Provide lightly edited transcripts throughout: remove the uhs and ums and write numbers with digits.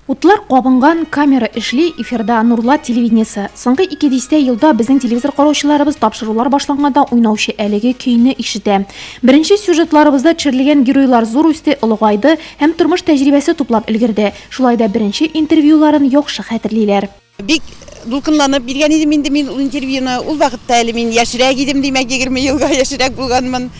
Утлар кабынган, камера эшли, эфирда Нурлат телевидениесе. Соңгы ике дистә елда безнең телевизор караучыларыбыз тапшырулар башланганда уйнаучы әлеге көйне ишетә. Беренче сюжетларыбызда төшерелгән геройлар зур үсте, олыгайды һәм тормыш тәҗрибәсе туплап өлгерде. Шулай да беренче интервьюларын яхшы хәтерлиләр. Бик дулкынланып биргән идем инде мин ул интервьюны. Ул вакытта әле мин яшьрәк идем, димәк, 20 елга яшьрәк булганмын.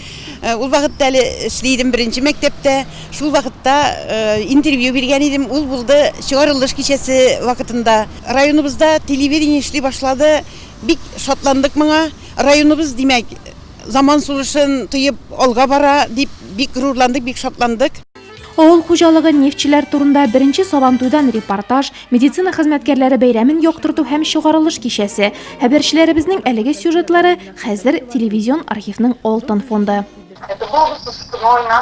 Ул вакытта әле эшли идем беренче мәктәптә. Шул вакытта интервью биргән идем. Ул булды чыгарылыш кичәсе вакытында. Районыбызда телевидение эшли башлады. Бик шатландык моңа. Районыбыз, димәк, заман сулышын тоеп алга бара дип бик горурландык, бик шатландык. Авыл хуҗалыгы, нефтьчеләр турында беренче Сабантуйдан репортаж, медицина хезмәткәрләре бәйрәмен яктырту һәм чыгарылыш кичәсе. Хәбәрчеләребезнең әлеге сюжетлары хәзер телевизион архивның алтын фонды.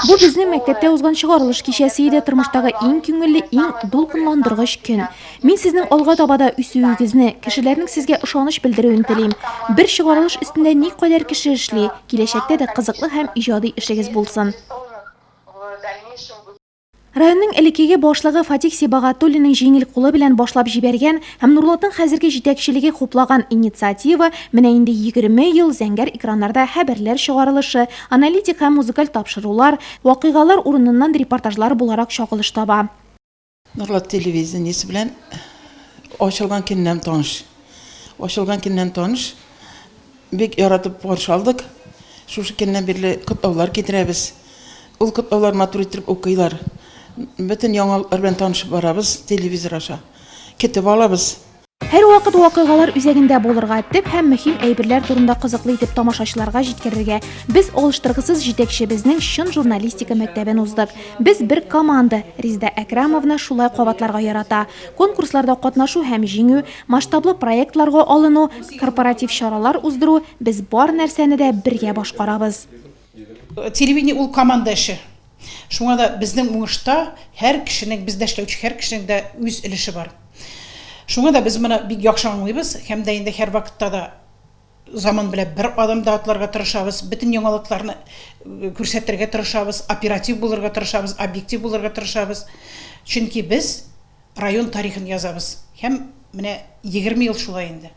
Бу безнең мәктәптә узган чыгарылыш кичәсе иде, тормыштагы иң күңелле, иң дулкынландыргыч көн. Мин сезнең алга таба да үсүегезне, кешеләрнең сезгә ышаныч белдерүен телим. Бер чыгарылыш өстендә никадәр кеше эшли, киләчәктә дә кызыклы һәм иҗади эшегез булсын. Районның элеккеге башлыгы Фатих Сибагатуллинның җиңел кулы белән башлап җибәргән һәм Нурлатның хәзерге җитәкчелеге хуплаган инициатива менә инде 20 ел зәңгәр экраннарда хәбәрләр чыгарылышы, аналитик һәм музыкаль тапшырулар, вакыйгалар урыныннан репортажлар буларак чагылыш таба. Нурлат телевидениесе белән ачылган көннән таныш. Ачылган көннән таныш. Бик яратып каршы алдык. Шушы көннән бирле котлаулар китерәбез. Ул котлаулар матур иттереп укыйлар. Бөтен яңалыклар белән танышып барабыз телевизор аша. Көтеп алабыз. Һәрвакыт вакыйгалар үзәгендә булырга, төп һәм мөһим әйберләр турында кызыклы итеп тамашачыларга җиткерергә без алыштыргысыз җитәкчебезнең чын журналистика мәктәбен уздык. Без бер команда, Резеда Әкрәмовна шулай кабатларга ярата. Конкурсларда катнашу һәм җиңү, масштаблы проектларга алыну, корпоратив чаралар уздыру, без бар нәрсәне дә бергә башкарабыз. Телевидение ул команда эше. Шуңа да безнең уңышта һәр кешенең, бездә эшләүче һәр кешенең дә үз өлеше бар. Шуңа да без моны бик яхшы аңлыйбыз һәм дә инде һәрвакытта да заман белән бер адым да атларга тырышабыз, бөтен яңалыкларны күрсәтергә тырышабыз, оператив булырга тырышабыз, объектив булырга тырышабыз. Чөнки без район тарихын язабыз һәм менә 20 ел шулай инде.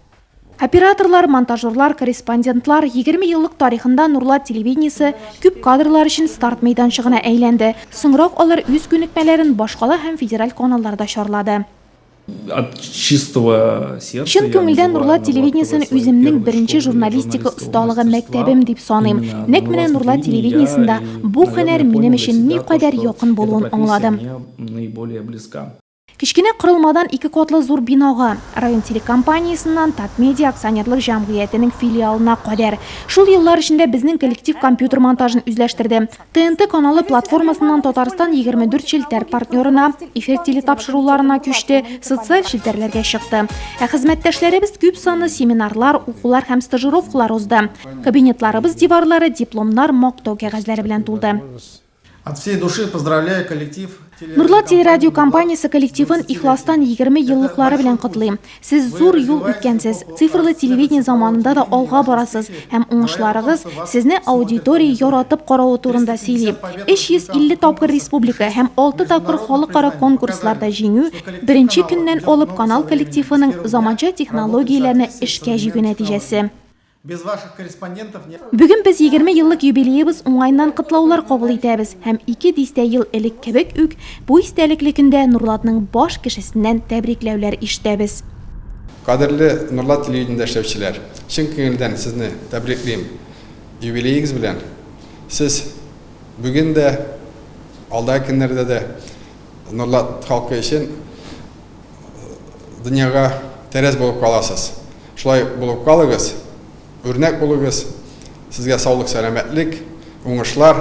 Операторлар, монтажерлар, корреспондентлар 20 еллык тарихында Нурлат телевидениесе күп кадрлар өчен старт мәйданчыгына әйләнде. Соңрак алар үз күнекмәләрен башкала һәм федераль каналларда чарлады. От чистого сердца Чын күңелдән Нурлат телевидениесен үземнең беренче журналистика осталыгы мәктәбем дип саныйм. Нәкъ менә Нурлат телевидениесендә бу һөнәр минем өчен никадәр якын булуын аңладым. Кечкенә корылмадан ике катлы зур бинага, район телекомпаниясеннән Татмедиа акционерлык җәмгыятенең филиалына кадәр. Шул еллар эчендә безнең коллектив компьютер монтажын үзләштерде. ТНТ каналы платформасыннан Татарстан 24 челтәр партнерына, эфир телетапшыруларына күчте, социаль челтәрләргә чыкты. Ә хезмәттәшләребез күп санлы семинарлар, укулар һәм стажировкалар узды. Кабинетларыбыз диварлары дипломнар, мактау кәгазьләре белән тулды. От всей души поздравляю коллектив Нурлат телерадиокомпаниясе коллективын ихластан 20 еллыклары белән котлыйм. Сез зур юл үткәнсез, цифрлы телевидение заманында да алга барасыз һәм уңышларыгыз сезне аудитория яратып каравы турында сөйли. 350 тапкыр республика һәм 6 тапкыр халыкара конкурсларда җиңү, беренче көннән алып канал коллективының заманча технологияләрне эшкә җигү нәтиҗәсе. Без ваших корреспондентов не. Бүген без 20 еллык юбилеебыз уңаеннан котлаулар кабул итәбез һәм ике дистә ел элек кебек үк бу истәлекле көндә Нурлатның баш кешесеннән тәбрикләүләр ишетәбез. Кадерле Нурлат телевидениендә эшләүчеләр! Чын күңелдән сезне тәбриклим юбилеегыз белән. Сез бүген дә, алдагы көннәрдә дә Нурлат халкы өчен дөньяга тәрәз булып каласыз. Шулай булып калыгыз, үрнәк булыгыз. Сезгә саулык-сәламәтлек, уңышлар,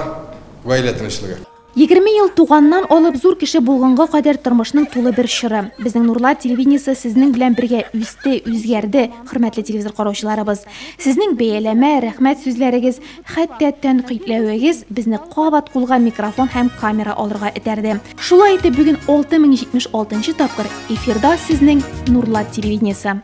гаилә тынычлыгы. 20 ел туганнан алып зур кеше булганга кадәр тормышның тулы бер чоры. Безнең Нурлат телевидениесе сезнең белән бергә үсте, үзгәрде, хөрмәтле телевизор караучыларыбыз. Сезнең бәяләмә, рәхмәт сүзләрегез, хәтта тәнкыйтьләвегез безне кабат кулга микрофон һәм камера алырга этәрде. Шулай итеп, бүген 6076 нчы тапкыр эфирда сезнең Нурлат телевидениесе.